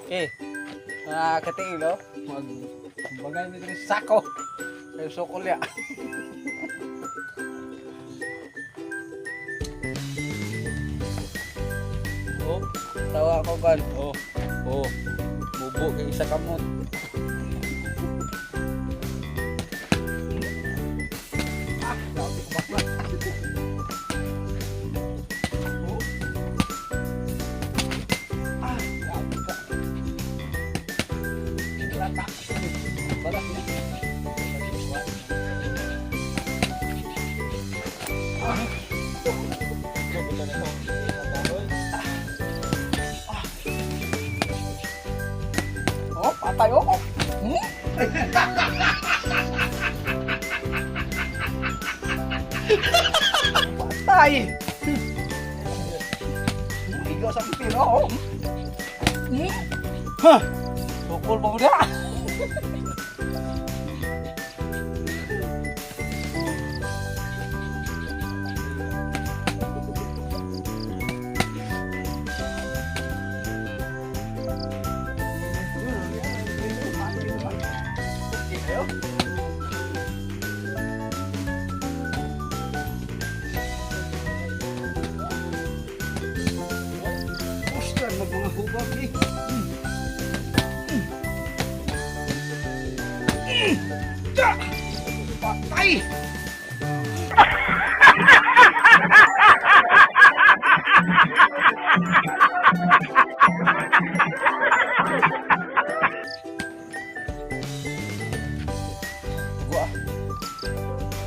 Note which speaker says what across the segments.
Speaker 1: Okay. Mga katiil, oh. Mag bagay mi diri sa sako. Kay sukol ya. Oh, tawa ko kan. Oh. Oh. Bubo kay isa kamot. Ah, grabe ko bakla. Oh. Ah, grabe ka. Lata. Barat niya. Ah. Oh, patay oh. Hmm? Patay. Igo sa pipil oh. Hmm? Hah. Pukul pa mo dia. Ayo. Pusta mag mga hubag eh. Da! Patay! Gua.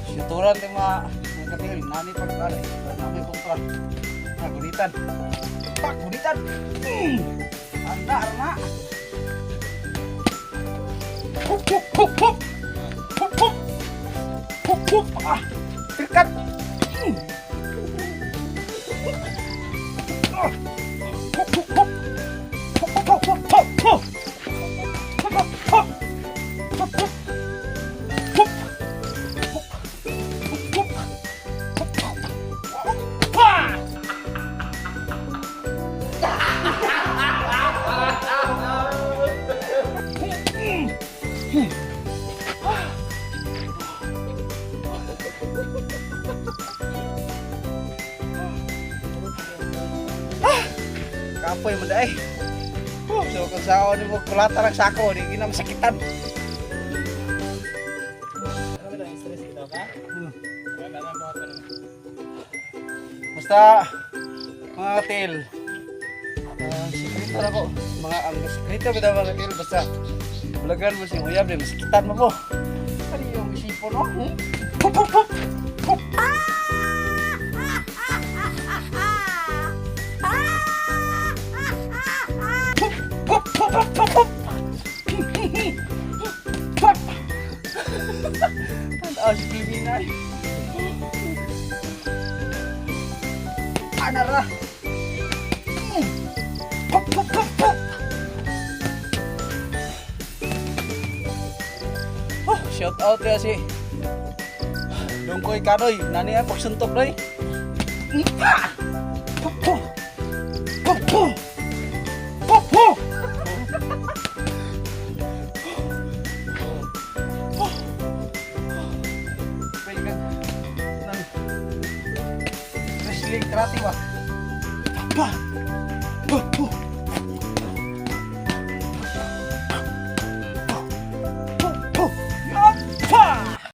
Speaker 1: Syuturan ti mga katil, nani pagkalay, nani kontra. Ah, gunitan. Pak, gunitan. Anda, arna. Hup, hup, hup, hup. Hup, hup. Hup, hup. Ah, tirkat. Ah. Hup, hup, hup. Hup, hup, hup, hup, hup, hup. Hup, hup, hup. Hup, hup. Hup. Hup. Hup, hup. Hup, hup. Pa! Kapoy mo dai. So kung sao ni mo kulata lang sako, di gina masakitan.
Speaker 2: Ano ba stress ito ka? Wala na mga tanong.
Speaker 1: Basta mga katil. Sikreto na ko. Mga ang sikreto bitaw mga katil basta bulagan mo siyang uyab di masakitan mo po. Ano yung isipon no? Hmm? Pup pup pup. Pup. Pup pup pup pup pup pup. Pup. Tanaw si Pilipina eh. Anara. Pup pup pup pup. Oh, shout out ya si Dungkoy Kanoy, nani ang pagsuntok doy. Ah! Pup pup. Pup pup. Pup pup. Oh. Pwede ka ng wrestling karate ba? Pa!